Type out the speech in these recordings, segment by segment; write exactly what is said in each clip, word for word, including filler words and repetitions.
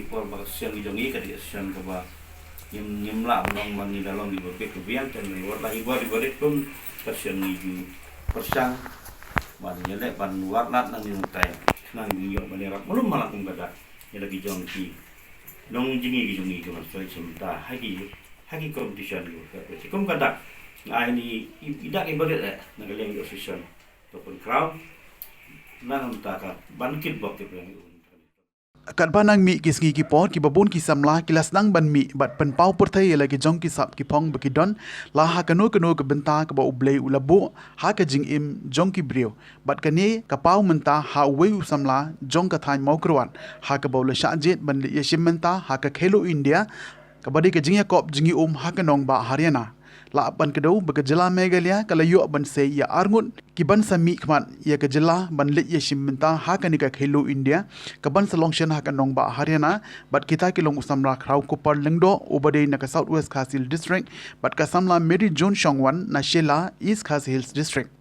Por ba ka session ki jong ngi ka dei ka session kaba ngim, ngim lah ban ong ba ngi la long kiba bit ba biang, te ngi wat la hi ba dei ba dei pun ka session ngi ju pyrshang ban ïaleh ban wad lad nangne nangtai. Khnang ngi ïoh ban ïarap malu mala kum ka dak ïa la ki jong ki nongjngi ki jong ngi kiban sa ïashim bynta ha ki, ha ki competition ki ba kum ka dak. Nga ai ni i, i dak i ba dei eh na ka liang ki association to pynkhraw na ka bynta ka ban kit bok ki pyrshang. Katba nang mih ki sngi ki por, kiba bun ki samla ki la sdang ban mih bad pynpaw pyrthei ïa la ki jong ki sap ki phong ba ki don, la ha kano kano ka bynta kaba U Blei u la buh ha ka jingim jong ki briew. Bad kane ka paw mynta ha uwei u samla jong ka thaiñ Mawkyrwat, ha kaba u la shah jied ban leit ïashim bynta ha ka Khelo India, kaba dei ka jingïakop jingïaum ha ka nongbah Haryana. La ap ban kdew ba ka jylla Meghalaya ka la ïoh ban sei ïa arngut kiban sa mih khmat ïa ka jylla ban leit ïashim bynta ha kane ka Khelo India, kaban sa long shen ha ka nongbah Haryana, bad kita ki long u samla Khrawkupar Lyngdoh uba dei na ka South West Khasi Hills District, bad ka samla Mary June Shongwan na Shella, East Khasi Hills District.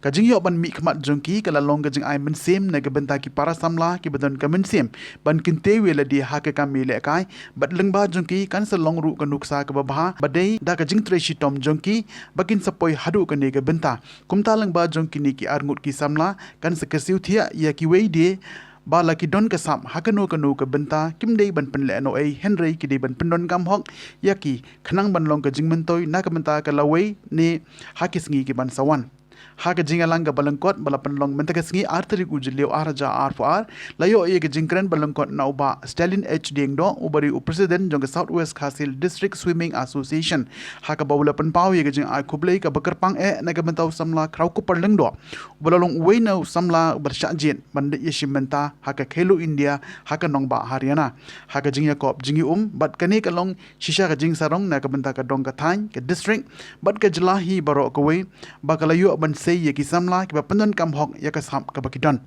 Ka jingïoh ban mih khmat jong ki ka la long ka jingai mynsiem na ka bynta ki para samla kiba don ka mynsiem ban kyntiew ïa lade ha ka kam ïalehkai, bad lyngba jong ki kan sa long ruh ka nuksa kaba bha ba dei da ka jingtrei shitom jong ki ba kin sa poi haduh kane ka bynta. Kumta lyngba jong kine ki arngut ki samla kan sa kyrsiew thiah ïa kiwei de ba la ki don ka sap ha kano kano ka bynta, kim dei ban pynlehnohei hynrei ki dei ban pyndonkam hok ïa ki khnang ban long ka jingmyntoi na ka bynta ka lawei ne ha ki sngi kiban sa wan. Ha ka jingïalang kaba lyngkot ba la pynlong mynta ka sngi ar tarik u Jylliew ar hajar arphew ar, la ïoh ïa ka jingkren ba lyngkot na u Bah Stalin H Diengdoh uba dei u president jong ka South West Khasi Hills District Swimming Association, ha kaba u la pynpaw ïa ka jingai khublei kaba kyrpang eh na ka bynta u samla Khrawkupar Lyngdoh uba la long uwei na u samla uba shah jied ban leit ïashim bynta ha ka Khelo India ha ka nongbah Haryana. Ha ka jingïakop jingïaum bad kane ka long shisha ka jingsarong na ka bynta ka dong ka thaiñ, ka district bad ka jylla hi baroh kawei, ba ka la ïoh ban sei ïa ki samla kiba pyndonkam hok ïa ka sap kaba ki don.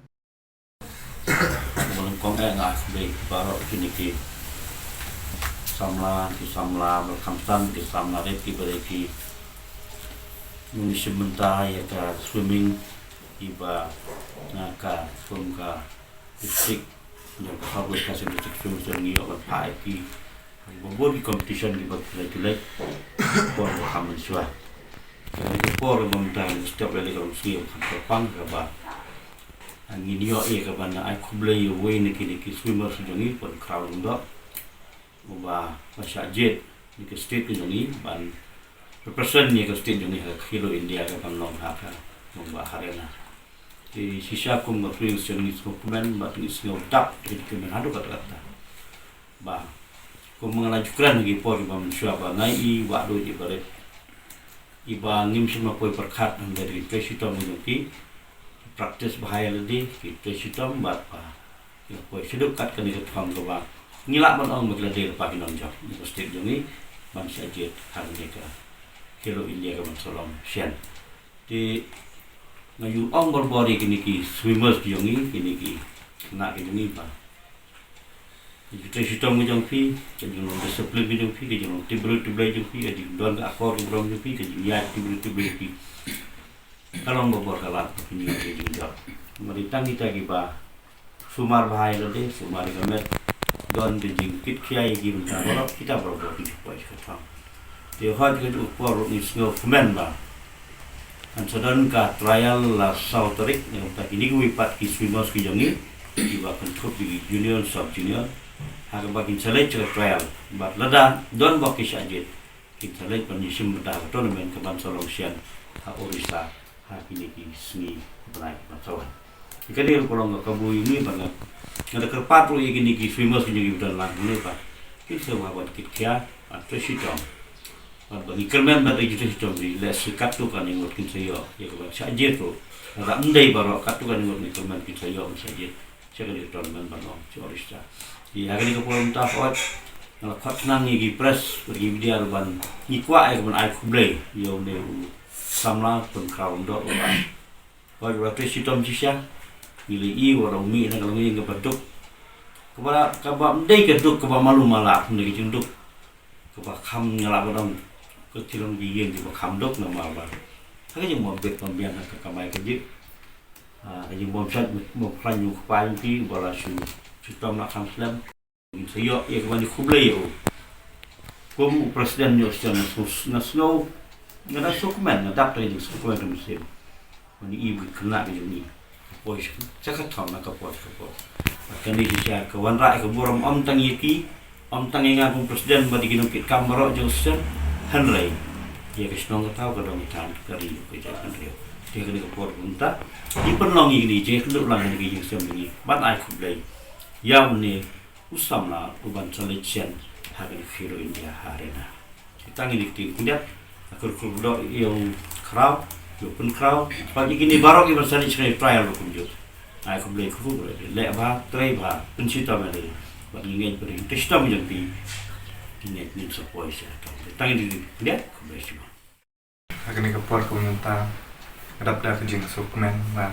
Ba nyngkong eh nga ai khublei baroh kine ki samla, ki samla ba khamtam, ki samla rit kiba dei ki nongshim bynta ïa ka swimming, kiba na ka kum ka district jong ka South West Khasi District Swimming Association, ngi ïoh ban phah ïa ki ba bun ki competition kiba ki la ju leit por ba kham mynshuwa. Kane ka por ba mynta ngi stop ïa ka long sngi ba kham kyrpang kaba ngin ïoh ïa kaba na ai khublei ïa uwei na kine ki swimmers jong ngi, Pynkhraw Lyngdoh, uba la shah jied na ka state ka jong ngi ban represent ïa ka state jong ngi ha ka Khelo India kaban long ha ka nongbah Haryana. Te shisha kum ka swimming association ngi sngewkmen bad ngi sngewdap ïa ka kmen haduh katta katta. Ba kum nga la ju kren ha ki por kiba mynshuwa ba nga i wah duh i barit, iba ngim shym la poi pyrkhat hynrei da ki trei shitom ki jong ki, ki practice bha ïa lade, ki trei shitom bad ba ki la poi shaduh kat kane ka thong kaba ngi lah ban ong ba ki la dei lypa ki nongjop na ka state jong ngi ban shah jied ha kane ka Khelo India kaban sa long shen. Te nga ju ong barabor ïa kine ki swimmers ki jong ngi, kine ki khynnah ki jong ngi ba ka jingtrei shitom ka jong phi, ka jinglong discipline ka jong phi, ka jinglong tip briew tip Blei jong phi, ka jingdon ka akor ka burom jong phi, ka jingïaid tip briew tip Blei jong phi, ka long barabor ka lad ka pynïoh ka jingjop. Namar tang kita kiba sumar bha ïa lade, sumar ïa ka met, don ka jingkitkhia ïa ki bynta baroh, kita baroh baroh ki ju poi sha ka thong. Te hooid ka juh ka por ruh ngi sngewkmen ba kan sa don ka trial la saw tarik, na ka bynta kine kiwei pat ki swimmers ki jong ngi kiba kynthup ïa ki junior, sub junior, ha kaba kin sa leit sha ka trial. Bad lada don ba ki shah jied, kin sa leit ban ïashim bynta ha ka tournament kaban sa long shen ha Orissa ha kine ki sngi bnai ban sa wan. Ïa kane ruh ka long ka kabu ïa ngi ba nga, nga da kyrpad ruh ïa kine ki swimmers ki jong ngi ba don lang hangne ba kin sa wan ban kitkhia, ban trei shitom. Bad ba ngi kyrmen ba da ki trei shitom ri lehse katto katne ngut kin sa ïoh ïa kaban shah jied ruh. Lada ym dei baroh katto katne ngut ngi kyrmen kin sa ïoh ban shah jied sha kane ka tournament ban long sha Orissa. Te ha kane ka por mynta hooid nga la khot khnang ïa ki press bad ki media ruh ban ngi kwah ïa kaban ai khublei ïa une u samla Pynkhraw Lyngdoh uba hooid u la trei shitom shisha. Ngi la ïohi ba u mih na ka longïing kaba duk, kaba, kaba ym dei ka duk kaba malu mala, ym dei ka jingduk kaba kham, nga lah ban ong ka long ki ïing kiba kham duk namar ba ha ka jingbym bit bym biang ha ka kamai kajih, ha ka jingbym shait bym khlaiñ u kpa jong phi uba la shu shitom la kham slem. Sa ïoh ïa ka ban ïa khublei ïa u. Kum u president ïoh sien na sngew, na sngew, nga da sngewkmen, nga dap da ka jingsngewkmen ka mynsiem. Ban ïa i ba khynnah ka jong i poi sha ka thaw na ka por sha ka por. Bad kane ka jingshai ka wanrah ïa ka burom ym tang ïa ki, ym tang ïa nga kum president bad ïa ki nongkitkam baroh jong sien. Hynrei ïa ka shnong ka thaw ka dong ka thaiñ ka ri ka jaitbynriew. Te kane ka por mynta ngi pynlong ïa kine, jingkynduh lang ïa kine ki jingshem jong ngi ban ai khublei ïa une u samla uban sa leit shen ha kane ka Khelo India ha Haryana. Tang ïa kine ki ktien khyndiat, nga kyrkhu doh ïa u Khraw, ïa u Pynkhraw, bad ïa kine baroh kiban sa leit shen ha trial ruh kumjuh. Ai khublei, khublei, leh bha, trei bha, pynshitom ïa lade. Bad ngi ngeit ba da ka jingshitom jong phi, ngi ngeit ngin sa poi sha ka thaw. Tang ïa kine ki ktien khyndiat, khublei shibun. Ha kane ka por kaba mynta nga dap da ka jingsngewkmen ba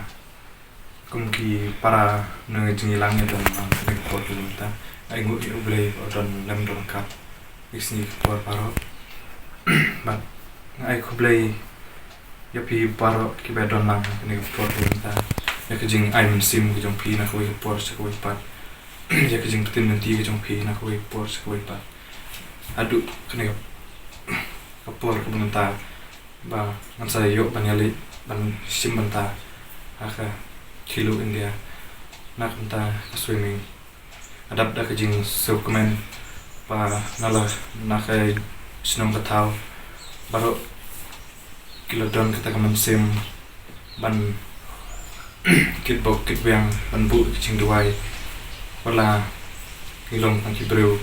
kum ki para na ka jingïalang ïa don ha kane ka por kaba mynta, nga ainguh ïa U Blei ba u don lem don ryngkat ïa ka sngi ka por baroh. Bad nga ai khublei ïa phi baroh kiba don lang ha kane ka por kaba mynta, ïa ka jingai mynsiem ka jong phi na kawei ka por sha kawei pat, ïa ka jingpyntip lynti ka jong phi na kawei ka por sha kawei pat. Haduh kane ka por kaba mynta ba ngan sa ïoh ban ïaleit ban shim bynta ha ka Khelo India na ka bynta ka swimming. Nga dap da ka jingsngewkmen ba na la, na ka shnong ka thaw baroh ki la don kata ka mynsiem ban kitbok kitbiang, ban buh ka jingduwai. Wat la ngi long tang ki briew,